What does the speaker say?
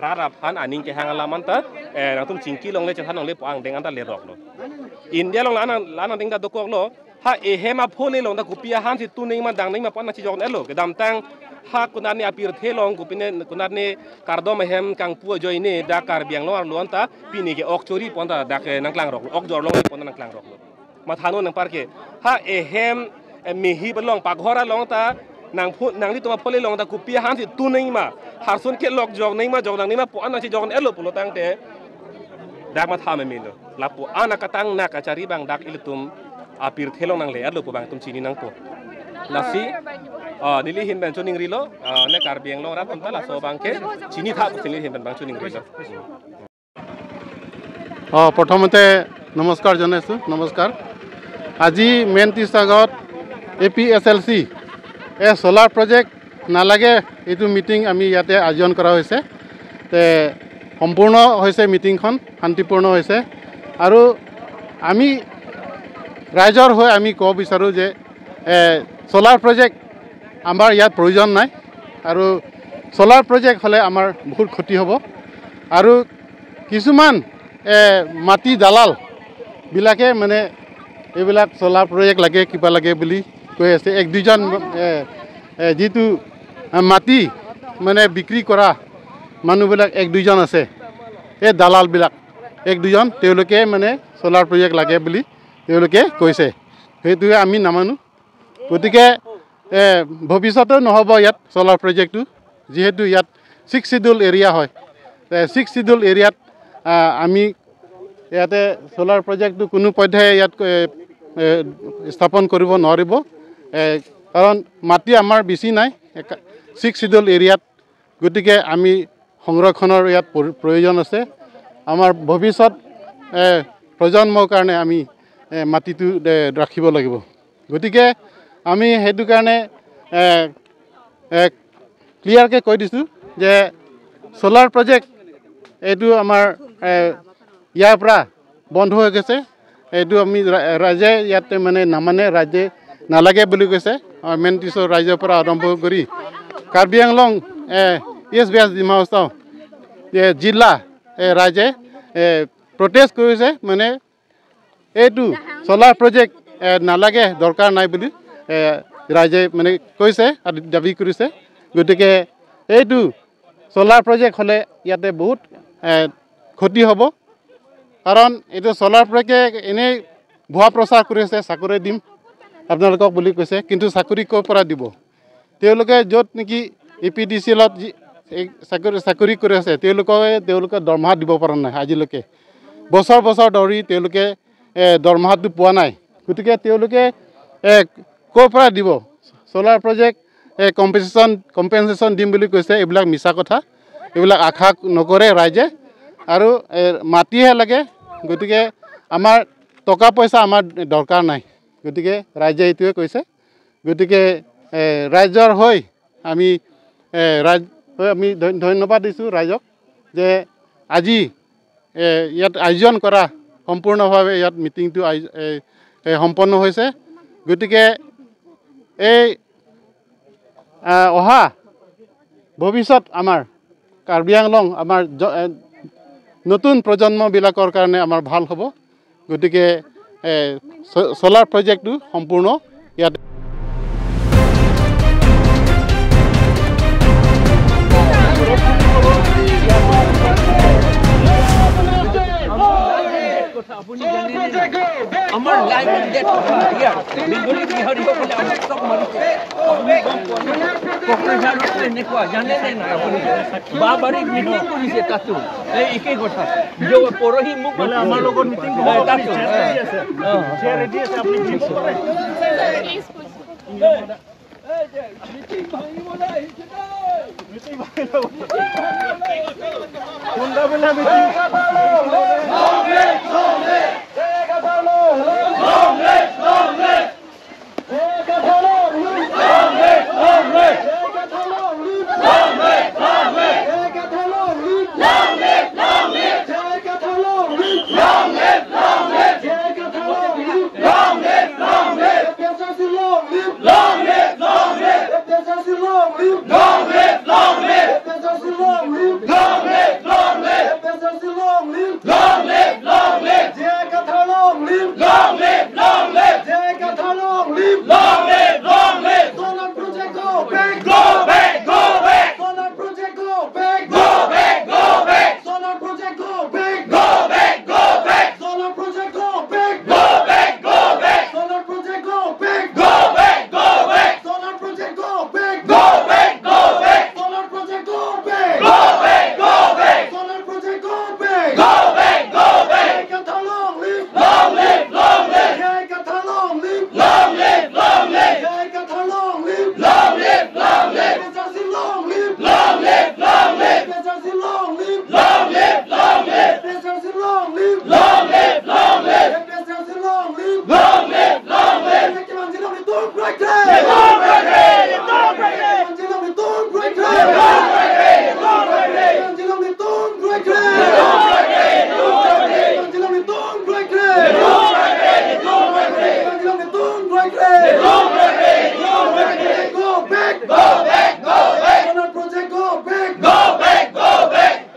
rara phan aning ke hangala manta nang tum chingki long le chathan long le poang deng anta le rok lo India long lana lana ding da dokok lo ha ehema phole long da kupia han si tuning ma dang ning ma pon na chi jok elo ke dam tang ha kunan ni apir the long kupine kunan ni kardom hem kang pu joy ni da kar biang lo ar luan ta pini ke ok chori pon ta da ke nang klang rok ok jor long pon nang klang rok lo ma thano nang par ke ha ehem mihi belong paghora long ta nang phu nang li toma phole long ta kupia han si tuning ma harsun ke lok jog ning ma jog nang ni ma pon na chi jok elo pulo tang te dak ma tha me mi lo la pu ana katang na kachari bang dak ilutum apir thelong nang le adlo pu bang tum chini nang pu lasi nili hin ban chuning rilo ne karbiang lo rat tum la so bang ke chini tha pu nili hin ban bang chuning rilo। প্ৰথমতে নমস্কাৰ জনাইছোঁ। নমস্কাৰ। আজি main তিছাগত A P S L C এই চ'লাৰ project নালাগে এইটো meeting আমি ইয়াতে আয়োজন কৰা হৈছে। তে সম্পূৰ্ণ হৈছে মিটিংখন, শান্তিপূৰ্ণ হৈছে। আৰু আমি ৰাইজৰ হৈ আমি ক'ব বিচাৰোঁ যে চ'লাৰ প্ৰজেক্ট আমাৰ ইয়াত প্ৰয়োজন নাই আৰু চ'লাৰ প্ৰজেক্ট হ'লে আমাৰ বহুত ক্ষতি হ'ব। আৰু কিছুমান মাটি দালালবিলাকে মানে এইবিলাক চ'লাৰ প্ৰজেক্ট লাগে কিবা লাগে বুলি কৈ আছে। এক দুইজন যিটো মাটি মানে বিক্ৰী কৰা মানুহবিলাক এক দুইজন আছে, এই দালালবিলাক এক দুইজন তেওঁলোকে মানে চ'লাৰ প্ৰজেক্ট লাগে বুলি তেওঁলোকে কৈছে, সেইটোৱে আমি নামানো। গতিকে ভৱিষ্যতেও নহ'ব ইয়াত চ'লাৰ প্ৰজেক্টটো, যিহেতু ইয়াত ছিক্স চিডিউল এৰিয়া হয়। ছিক্স চিডিউল এৰিয়াত আমি ইয়াতে চ'লাৰ প্ৰজেক্টটো কোনো পধ্যে ইয়াত স্থাপন কৰিব নোৱাৰিব, কাৰণ মাটি আমাৰ বেছি নাই ছিক্স চিডিউল এৰিয়াত। গতিকে আমি সংৰক্ষণৰ ইয়াত প্ৰয়োজন আছে। আমাৰ ভৱিষ্যত প্ৰজন্মৰ কাৰণে আমি মাটিটো ৰাখিব লাগিব। গতিকে আমি সেইটো কাৰণে ক্লিয়াৰকৈ কৈ দিছোঁ যে চ'লাৰ প্ৰজেক্ট এইটো আমাৰ ইয়াৰ পৰা বন্ধ হৈ গৈছে। এইটো আমি ৰাইজে ইয়াতে মানে নামানে, ৰাইজে নালাগে বুলি কৈছে। মেইন টিছৰ ৰাইজৰ পৰা আৰম্ভ কৰি কাৰ্বি আংলং ইষ্ট ৱেষ্ট ডিমা হাছাও জিলা ৰাইজে প্ৰটেষ্ট কৰিছে, মানে এইটো চ'লাৰ প্ৰজেক্ট নালাগে, দৰকাৰ নাই বুলি ৰাইজে মানে কৈছে আৰু দাবী কৰিছে। গতিকে এইটো চ'লাৰ প্ৰজেক্ট হ'লে ইয়াতে বহুত ক্ষতি হ'ব, কাৰণ এইটো চ'লাৰ প্ৰজেক্টে এনেই ভুৱা প্ৰচাৰ কৰিছে, চাকৰি দিম আপোনালোকক বুলি কৈছে, কিন্তু চাকৰি ক'ৰ পৰা দিব? তেওঁলোকে য'ত নেকি এ পি ডি চি এলত চাকৰি কৰি আছে, তেওঁলোকে দৰমহা দিব পৰা নাই আজিলৈকে, বছৰ বছৰ ধৰি তেওঁলোকে দৰমহাটো পোৱা নাই। গতিকে তেওঁলোকে ক'ৰ পৰা দিব? চ'লাৰ প্ৰজেক্ট কম্পেনচেশ্যন দিম বুলি কৈছে, এইবিলাক মিছা কথা, এইবিলাক আশা নকৰে ৰাইজে। আৰু মাটিহে লাগে, গতিকে আমাৰ টকা পইচা আমাৰ দৰকাৰ নাই। গতিকে ৰাইজে এইটোৱে কৈছে। গতিকে ৰাইজৰ হৈ আমি আমি ধন্যবাদ দিছোঁ ৰাইজক যে আজি ইয়াত আয়োজন কৰা সম্পূৰ্ণভাৱে ইয়াত মিটিংটো সম্পন্ন হৈছে। গতিকে এই অহা ভৱিষ্যত আমাৰ কাৰ্বি আংলং আমাৰ নতুন প্ৰজন্মবিলাকৰ কাৰণে আমাৰ ভাল হ'ব। গতিকে চ'লাৰ প্ৰজেক্টটো সম্পূৰ্ণ ইয়াত আমাৰ লাইফ ডেথ বেংগলী বিহাৰীসকলে আমাক চব মাৰিছে। আপুনি গম পোৱা নাই কোকৰাঝাৰত এনেকুৱা জানেনে নাই আপুনি? বাবাৰীত মিটিং কৰিছে, তাতো এই একেই কথা। পৰহি মোক আমাৰ লগত মিটিং তাতো Long live, long live! Long live, long live! Go back, go back.